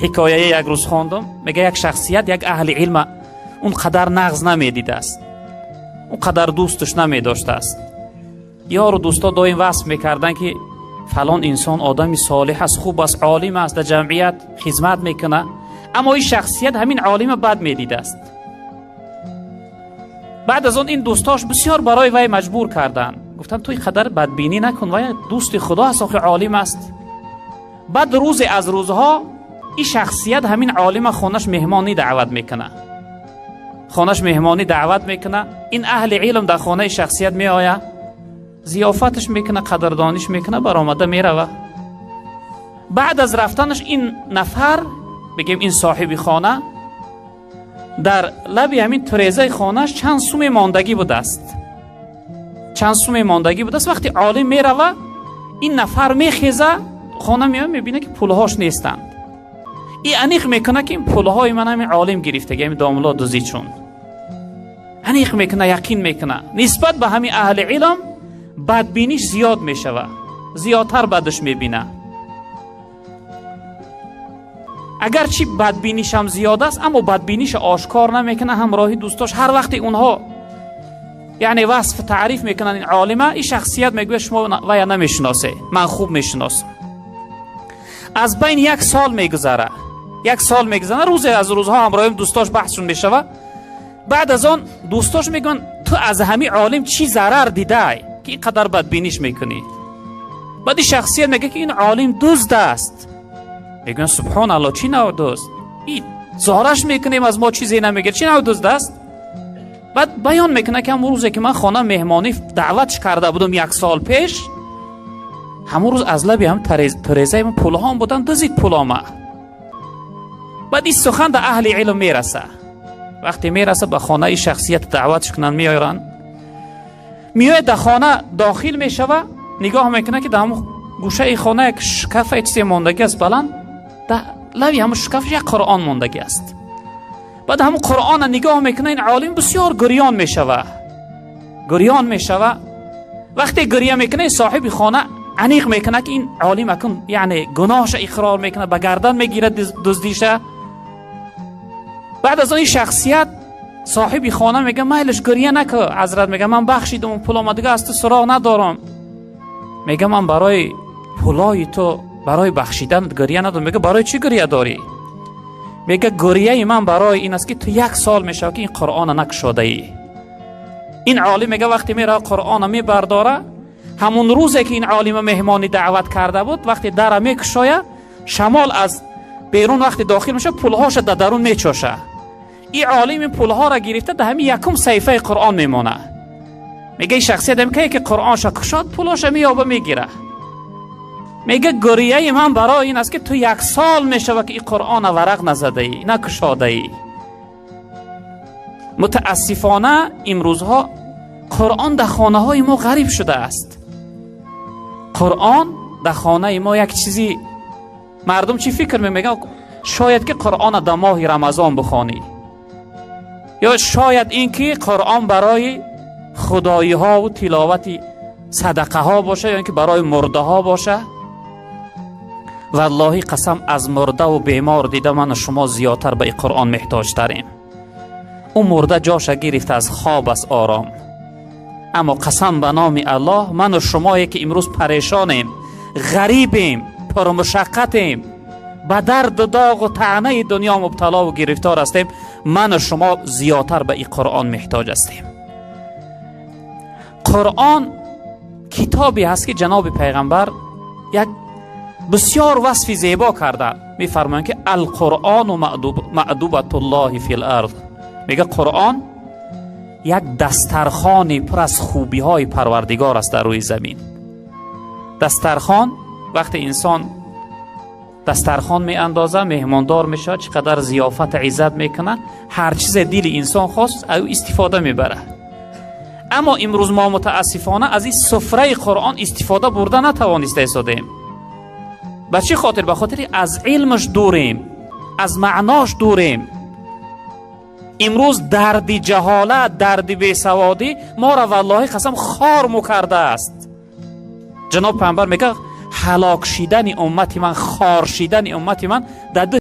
Ҳикояе як рӯз хондум, мега, як шахсият як аҳли илма он қадар нағз намедидааст, он қадар дӯсташ намедоштааст. Ёру дӯсто доим васф мекарданд, ки фалон инсон одами солиҳ аст, хуб аст, олим аст, дар ҷамъият хизмат мекунад. Аммо ин шахсият ҳамин олима бад медидааст. Баъд аз он ин дӯстош бисёр барои вай маҷбур карданд, гуфтанд: «Ту ин қадар бадбинӣ накун, вай дӯсти худо аст, охи олим аст». Баъд рӯзе аз рӯзҳо ин шахсият ҳамин олима хонаш меҳмонӣ даъват мекунад, хонаш меҳмонӣ даъват мекунад. Ин аҳли илм дар хонаи шахсият меояд, зиёфаташ мекунад, қадрдониш мекунад, баромада мерава. Баъд аз рафтанаш ин нафар, бигем, ин соҳиби хона дар лаби ҳамин турезаи хонаш чанд суме мондагӣ будааст, чанд суме мондагӣ будааст. Вақте олим мерава, ин нафар мехеза, хона меояд, мебинад, ки пулҳош нестанд. И аниқ мекунад, ки ин пулҳои ман ҳамин олим гирифтаги, ҳамин домулло дузӣ. Чун аниқ мекунад, яқин мекунад, нисбат ба ҳамин аҳли илм бадбиниш зиёд мешавад, зиёдтар бадаш мебинад. Агарчи бадбинишам зиёд аст, аммо бадбиниша ошкор намекунад. Ҳамроҳи дӯстош ҳар вақте онҳо, яъне, васф таъриф мекунанд ин олима, ин шахсият мегӯяд: «Шумо вая намешиносе, ман хуб мешиносам». Аз байн як сол мегузара, як сол мегузара. Рӯзе аз рӯзҳо ҳамроҳим дӯстош баҳсшон мешавад. Баъд аз он дӯстош мегӯянд: «Ту аз ҳамин олим чӣ зарар дидай, ки ин қадар бадбиниш мекунӣ?» Баъд ин шахсият мегӯяд, ки ин олим дузд аст. Мегӯянд: «Субҳон Алло, чӣ нав дузд? И зораш мекунем, аз мо чизе намегирад, чӣ нав дузд аст?» Баъд баён мекунад, ки ҳамон рӯзе, ки ман хона меҳмонӣ даъватш карда будам як сол пеш, ҳамон рӯз аз лаби ҳам турезаи ман пулҳом буданд, дузид пулома. Баъд ин сухан да аҳли илм мераса. Вақте мераса, ба хонаи шахсият даъватш кунанд, меоянд. Меояд, да хона дохил мешава, нигоҳ мекунад, ки дар ҳамон гӯшаи хона як шкафа, чизе мондагӣ аст баланд, дар лави ҳамон шкаф як Қуръон мондагӣ аст. Баъд ҳамон Қуръона нигоҳ мекунад, ин олим бисёр гирён мешава, гирён мешава. Вақте гирья мекунад, соҳиби хона аниқ мекунад, ки ин олим акун, яъне, гуноҳша иқрор мекунад, ба гардан мегирад дуздиша. Баъд аз он ин шахсият, соҳиби хона, мега: «Майлиш, гирья наку, ҳазрат». Мега: «Ман бахшидам, пул омадига, аз ту суроғ надорам». Мега: «Ман барои пулои ту, барои бахшиданат гирья надорам». Мега: «Барои чӣ гирья дорӣ?» Мега: «Гирьяи ман барои ин аст, ки ту як сол мешавад, ки ин Қуръона накушодаӣ». Ин олим, мега, вақте мерава, Қуръона мебардора, ҳамун рӯзе, ки ин олима меҳмонӣ даъват карда буд, вақте дара мекушояд, шамол аз берун вақте дохил мешавад, пулҳоша дар дарун мечоша. Ин олим ин пулҳоро гирифта, дар ҳамин якум саҳифаи Қуръон мемонад. Мега, ин шахсият ам кае ки Қуръонша кушод, пулоша меёба, мегира. Мега: «Гирьяи ман барои ин аст, ки ту як сол мешавад, ки ин Қуръона варақ назадаӣ, накушодаӣ». Мутаассифона, имрӯзҳо Қуръон дар хонаҳои мо ғариб шудааст. Қуръон дар хонаи мо як чизи, мардум чӣ фикр мегӯянд? Шояд ки Қуръона дар моҳи Рамазон бихонӣ, ё шояд ин ки Қуръон барои худоиҳову тиловати садақаҳо боша, ё ин ки барои мурдаҳо боша. Валлоҳи қасам, аз мурдаву бемор дида ману шумо зиёдтар ба ин Қуръон меҳтоҷтарем. Ӯ мурда ҷоша гирифта аз хоб аст, ором. Аммо қасам ба номи Аллоҳ, ману шумое, ки имрӯз парешонем, ғарибем, пурмушаққатем, ба дарду доғу таънаи дунё мубталову гирифтор ҳастем, ману шумо зиёдтар ба ин Қуръон меҳтоҷ ҳастем. Қуръон китобе ҳаст, ки ҷаноби пайғамбар як бисёр васфи зебо карда мефармоянд, ки «Алқуръону маъдубатуллоҳи фил арз». Мега, Қуръон як дастархони пур аз хубиҳои Парвардигор аст дар рӯи замин. Дастархон, вақте инсон дастархон меандоза, меҳмондор мешавад, чӣ қадар зиёфату иззат мекунад, ҳар чизе дили инсон хост, ӯ истифода мебарад. Аммо имрӯз мо мутаассифона аз ин суфраи Қуръон истифода бурда натавониста истодем. Ба чӣ хотир? Ба хотири аз илмаш дурем, аз маънош дурем. Имрӯз дарди ҷаҳолат, дарди бесаводӣ моро, валлоҳи қасам, хор мукардааст. Ҷаноб пайғамбар мегӯяд: «Ҳалок шидани уммати ман, хор шидани уммати ман дар ду